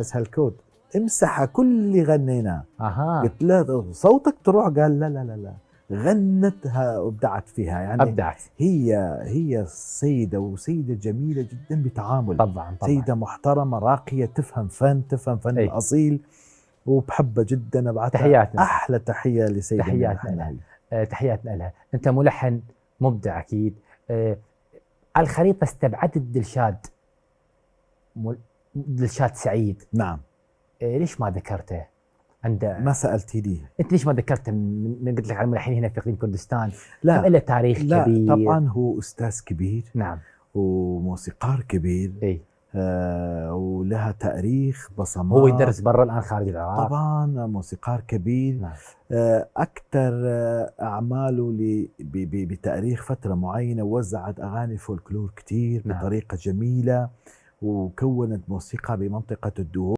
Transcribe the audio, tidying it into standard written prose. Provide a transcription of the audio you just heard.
بس هالكود امسحها كل اللي غنيناه. اها. قلت له صوتك تروح، قال لا لا لا لا، غنتها وابدعت فيها يعني. ابدعت. هي سيدة، وسيدة جميلة جدا بتعامل. طبعا طبعا. سيدة محترمة راقية، تفهم فن اي. الأصيل، وبحبها جدا. ابعتها تحياتنا لها. أحلى تحية لسيدة منى تحياتنا لها. حناوي. تحياتنا لها. انت ملحن مبدع اكيد. الخريطه استبعدت دلشاد، دلشاد سعيد. نعم. ليش ما ذكرته؟ ما سألتني. انت ليش ما ذكرته من قلت لك على الملحنين هنا في اقليم كردستان؟ هم لا له تاريخ لا، كبير. طبعا هو أستاذ كبير نعم. وموسيقار كبير. اي. ولها تاريخ بصمات. هو يدرس برا الان خارج العراق. طبعا موسيقار كبير. نعم. أكثر أعماله بتاريخ فترة معينة وزعت أغاني فولكلور كتير نعم. بطريقة جميلة، وكونت موسيقى بمنطقة الدهور.